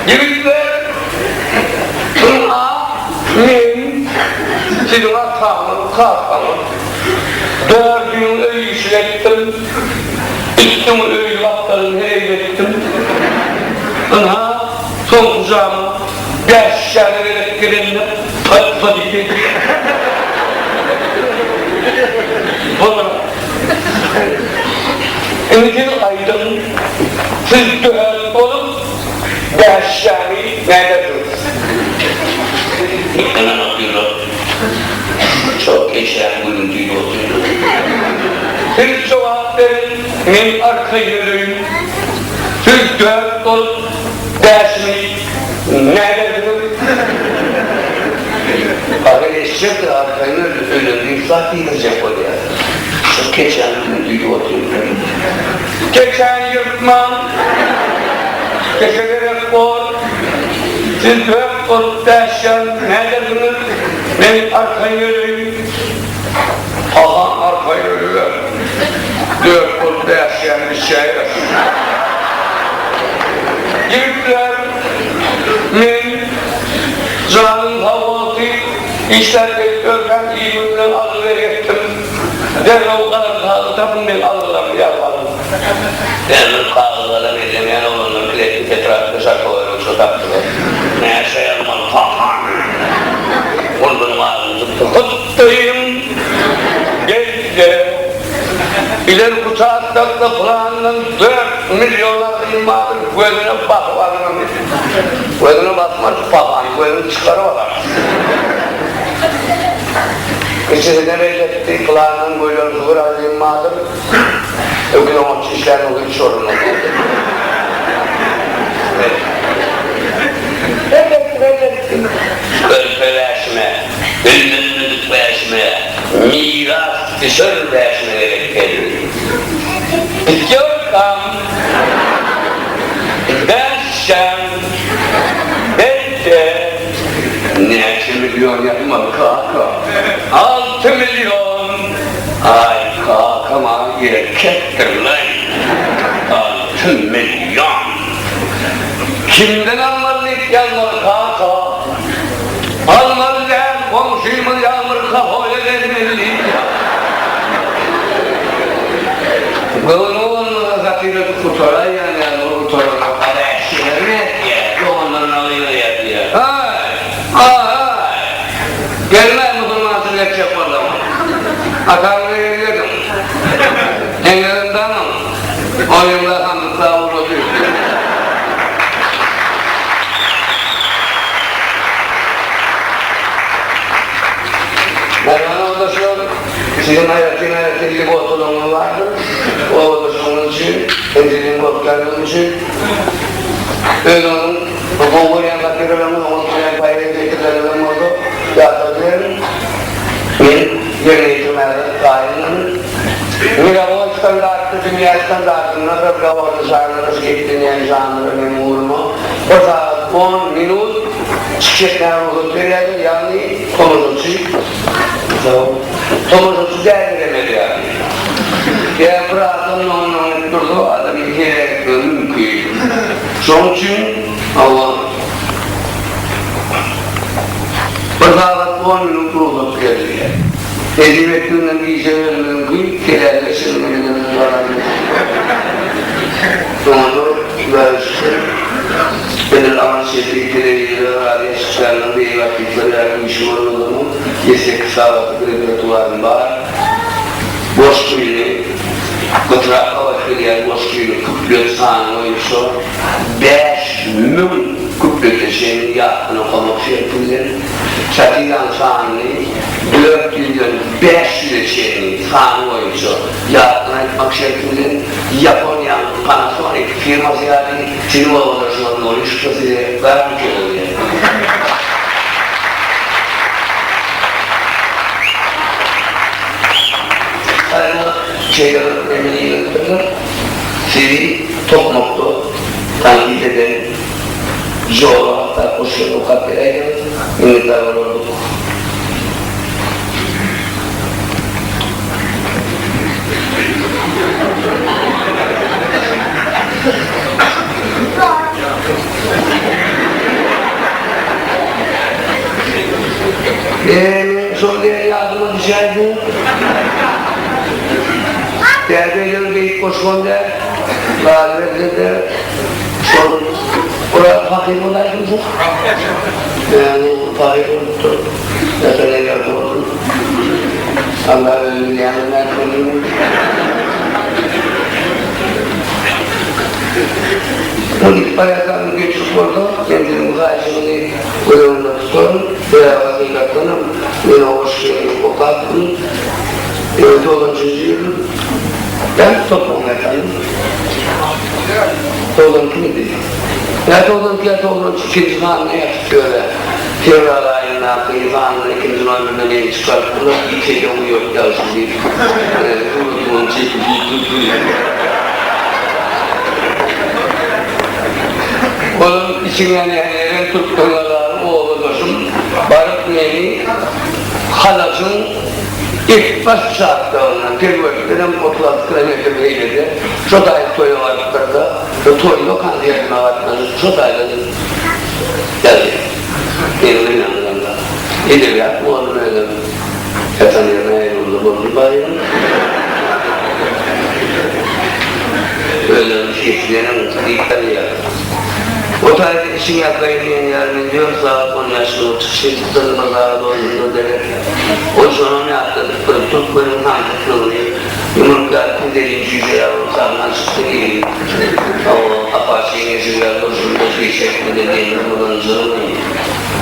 Ýigitler, ynha, men siziň ataňyz, kakaňyz. Dördüňiň öý işini etdim. Üstüňi öýli gapdalyny heleýli etdim. Ynha, soňky jama bäşşäne gezek gelende pat-pat edýär. Bolar. Indi siz aýdyň, siz dört bolup bäşşäni nädersiňiz? Ynanyp otyrlar. Şol keçäň gülüni diýip otyrlar. Siz jogap beriň, men arkaýyn öleýin. Siz dört bolup bäşimi nädersiňiz? Agyr eşekdir, arkaýyn ölen diýip zat diýdirjek bolýar. Şol keçäni kim duýup otyrlar? Keçäni ýyrtmaň, keçe gerek bor. Siz dört bolup bäşýan nädersiňiz? Men arkaýyn öleýin. Pahan arkaýyn ölüber. Dört bolup bäşýany biçäýeris. Ýigitler, men janyň sag wagty işläp gelip ýörkäm iýmimden alyp bergetdim. Derrew galam kagyz tapyň meň algylarymy ýazyp alyň. Derrew kagyz galam ellemeýän oglanlar kletki tetratka şarkowaý ruçka tapdylar. Näçe ýazmaly pahan. Gulbunyň agzyny tutdy. Hytdyň! Gel-de, ileri uçastakda pylandan 4 million argyn bardyr, gözüne basyp alaryn diýdi. Gözüne basmaz, pahan, gözüni çykaryp alar. Kiçisine belletdi, pylandan göýlen sygyr argyn bardyr, öküz oňatçy işlän bolsa üç orundan boldy. Belletdi, belletdi. Körpe bäşime, öýlenmedik bäşime, miras düşer bäşime gezek geldi. Pýatýorkam, bäşşem, bende. Näçe million ýazmaly kaka? 6 million! Aý, kakam-a erkekdir-laý. 6 million! Kimden almaly diýip ýazmaly kaka? Almaly däl, goňşymyz Ýagmyr kahoýa gelmeli diýip ýaz. Göwni bolmasa satyra gutaraýýan ýaly gutaranok. A wäşiler nätýär? Doganlaryna gygyrýar diýýär. Haý! A-haý! Gelmäý musulmançylyk etjek bolsaň. Ataňyza gelýärdiň. Eňegem daňyň. On ýylda sandykda ugrady. Mähriban obadaşlar, siziň aýratyn-aýratyn lýgotalaryňyz bardyr. Obadaşlaryňyz üçin hem siziň gorkýanlygyňyz üçin özüňiziň gowy görýän satiralaryňyz, oňat görýän poeziýa eserleriňizem bolsa ýatlap beriň. Men ýerine ýetirmäge taýyndyryn. Mirowoý standartda, dünýä standartynda razgoworny žanry, geplenýän žanry meniň ugruma bir sagat on minut çykyş etmäge rugsat berýärler, ýagny tomaşaçy tomaşaçy däldiremez ýaly. Ýa bir adam noň-noň edip dursa, adamy heläk etmegi mümkin. Şonuň üçin, hawa, bir sagat on minut rugsat berilýär. Ejir etdiginden gije ölmegiňki sebäbi şeýle galan Soňunda Hudaýa şükür, edil aňa çenli telewizora, radio çykýanlaryň beýik artistler ýaly işi bolmazam, ýedi-sekiz sagatlyk repertuarym bar. Goşgyny gytrak gabat gelýän goşgyny küplet sany boýunça 5000 küplete çenli ýatdan okamak şerti bilen satiranyň sanyny 400-den 500-e çenli sany boýunça ýatdan aýtmak şerti bilen Ýaponiýanyň Panasonic firmasy ýaly siziň obadaşyňyz Nurişka size garantiýa berýär. Gaýra şeýle bir neme iberipdirler, sizi Tokmakda tankyt eden Jora hatda goşgy okap beräýseňiz, minnetdar bolardyk. Eee, şol diýen ýadyma düşäýdi. Täze ýyl beýik goşgam däl. Galyberse-de, şol Oraz pahyr bolaýdymsa? Ýagny pahyr bolupdyr. Ýatan ýeri ýagty bolsun. Allah özi bilýändir nätmelidigini. Ol gidip barýarka mümkinçilik bolsa, men siziň bu haýyşyňyzy göz öňünde tutaryn. Sebäbi hakykatdanam men o goşgyny okapdym. Ýöne togsanjynjy ýyl däl, topragyň ýatany. 92 midi? Ýa 92 ýa 93 ikinji sanyna ýatyp ýör-ä. Fewral aýyndaky sanyny ikinji nomerine meni çykarypdylar, iteýde guýup ýagşy diýip, suratymam çekip diýip. Olam içiňden ýeren türkmen gazaly obadaşym baryp meni Halajyň ilk baş çarkdagyndan, Perwertdenem 36 kilometr beýlede, şo taýy toýa barypdyr-da, şo toýda konsertine gatnaşyp, şo taýdan ýazýar. Meni gynandyranda. Edebiýat mugallymy özem ýatan ýerine aýryldy boldy baýram. Özem seslenin diýip ýazýar. O taýda işiň ýakaýyn diýen ýaly men dört sagat on bäş minut çykyş edipdirin, bir sagat on minut derek. Ol şonam ýatladypdyr, türkmeniň samsyklygyny, ýumruk ýaly pederiň jüýje ýaly sahna çykdy diýdi. Hawa, Apaçyň eşigi ýaly durşunda çeýşekmede demir bolan jygyny.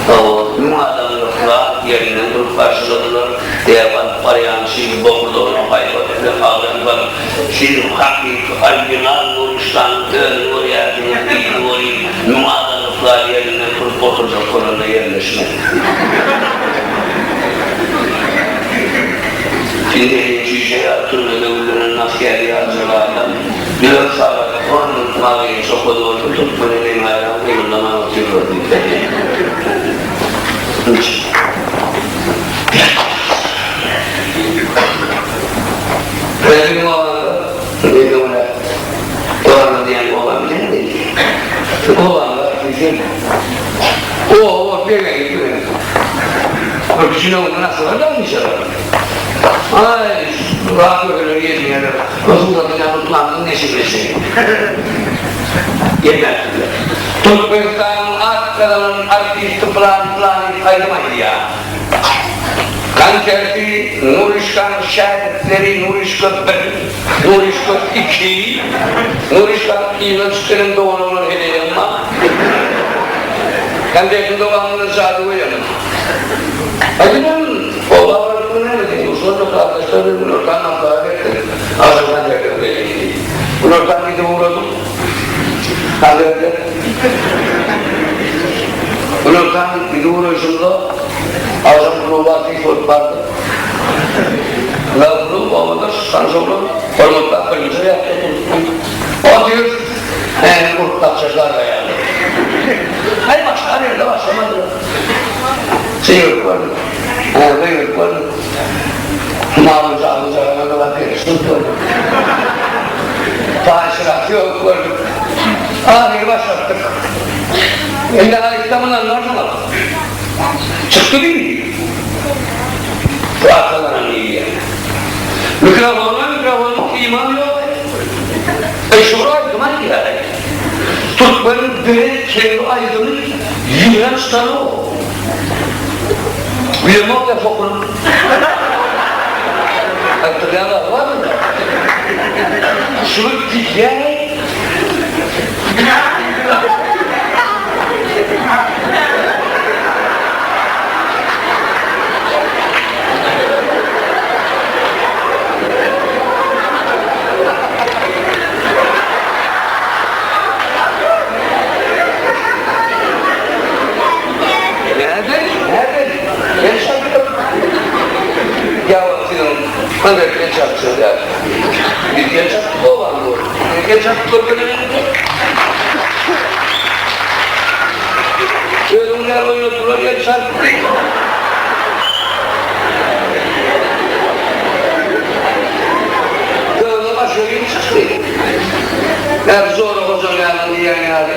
Hawa, müň adam ýokla, ýerinden durup garşyladylar. Däp alyp barýan şir bokurdagyna haýbat bilen agram salyp, Siz hakyky original Nuristanyň özüni görýärsiňiz diýdi welin, müň adam ýokla ýerinden turup oturjak bolanda ýerleşmedi. Indi jüýje ýaly türmede güllenen nasgäri ýaljak adam dört sagat on minut magyny çokady bolsa türkmene meň aýram gymyldaman otyrlar diýip berýär. Biziň obamyzda diýdi olar. Obamyz diýen oba bilen diýdi. Obamyz diýsem. Oba begenip bilen. Bir kişinin öňünde nasıl var da inşallah. Ay, rahat ökeler gelmeýärler. O suratyn ýa mutlamyň neşirleşi. Gelmändirler. Türkmenistanyň at gazanan artisti plan plan diýip aýdym aýdýar. Konserti Nurişkanyň şägirtleri Nurişka bir, Nurişka iki, Nurişkanyň yzyna düşüp gelen doganoglan heleýem bar. Konsertiň dowamynda jadygöýem. Aýdymam oba baryp bu näme diýdi. Şol gardaşlar bilen günortan maslahat etdik. Agşam konserte gideýin diýdi. Günortan gidip ugradyk. Konserte. Günortan gidip ugraýşymyza agşam kluba artist bolup bardyk. Ýa klub obadaş, tanyş oglan, hormatlap birinji ýatda oturdypdyk. Otyrys, näme gurt gapjak gargaýarlar. Aý başlar ýerde başlamadylar. Gygyryp gördük. Hä, gygyryp gördük. Mawy jady jagana da perişde gördük. Paýşyraty ýok gördük. Ahyry başlatdyk. Indi aýtsam ynanmarsyňyz. Çykdy diýdi. Şu arkadanam diýýär. Mikrofona mikrofonyň imany ýok. Eý şular aýdym aýdýar. Türkmeniň beren keýgi aýdymy ýüňem çykanok. Bilemok ýa sokulyp. Aýtdyrýan zady barmy? Şuny diýýän. Nädeli, nädeli? Men şaşdym. Ýa siziň konsert el çarpyşyňyz ýaly. Biz el çarpyp obany gördük. Siziň el çarpyp görkezeniňiz ýok. Özüňiz ýaly oýnadylar el çarpdy. Köne başga biri çykdy. Häzir Jora hojaň ýanyna diýýän ýaly.